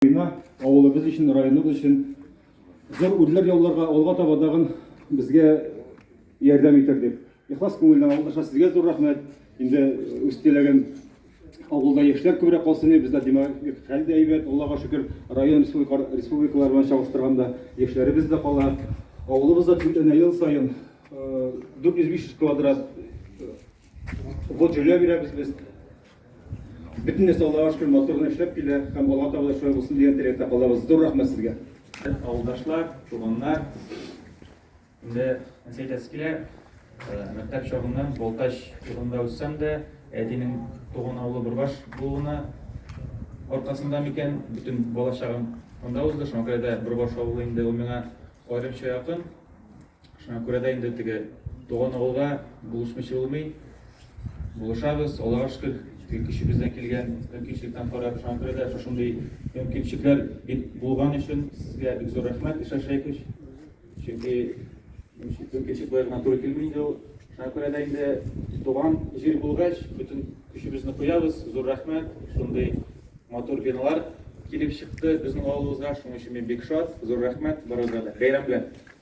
Бина авылыбыз өчен, районыбыз өчен зур үрләр яуларга алга таба тагын безгә ярдәм итәр дип. Ихлас күңелдән авылдашлар сезгә зур рәхмәт. Инде үз теләгем авылда яшьләр күбрәк калсын дип, бездә демографик хәл дә әйбәт, Аллага шөкер, район республика республикалар белән чагыштырганда яшьләребез дә кала. Авылыбыз да төзекләнә ел саен. 400-500 квадрат вот жилье бирәбез без. Бөтен нәрсә Аллага шөкер матур гына эшләп килә һәм алга таба да шулай булсын дигән теләктә калабыз. Зур рәхмәт сезгә. Авылдашлар, туганнар, инде нәрсә әйтәсе килә, мәктәп чагыннан Балтач юлында үссәм дә, әтинең туган авылы Борбаш булуына аркасында микән, бөтен балачагым анда узды. Шуңа күрә дә Борбаш авылы инде ул миңа аерымча якын. Шуңа күрә дә инде теге туган авылга булышмыйча булмый. Булышабыз, Аллага шөкер, теге көчебездән килгән мөмкинчелектән карап, шуңа күрә дә шушындый мөмкинчелекләр булган өчен сезгә бик зур рәхмәт, Илшат Шәйхович. Чөнки мөмкинчелек болай гына туры килми инде ул. Шуңа күрә дә инде туган җир булгач, бөтен көчебезне куябыз. Зур рәхмәт, шундый матур биналар килеп чыкты безнең авылыбызга. Шуның өчен мин бик шат. Зур рәхмәт барыгызга да. Бәйрәм белән!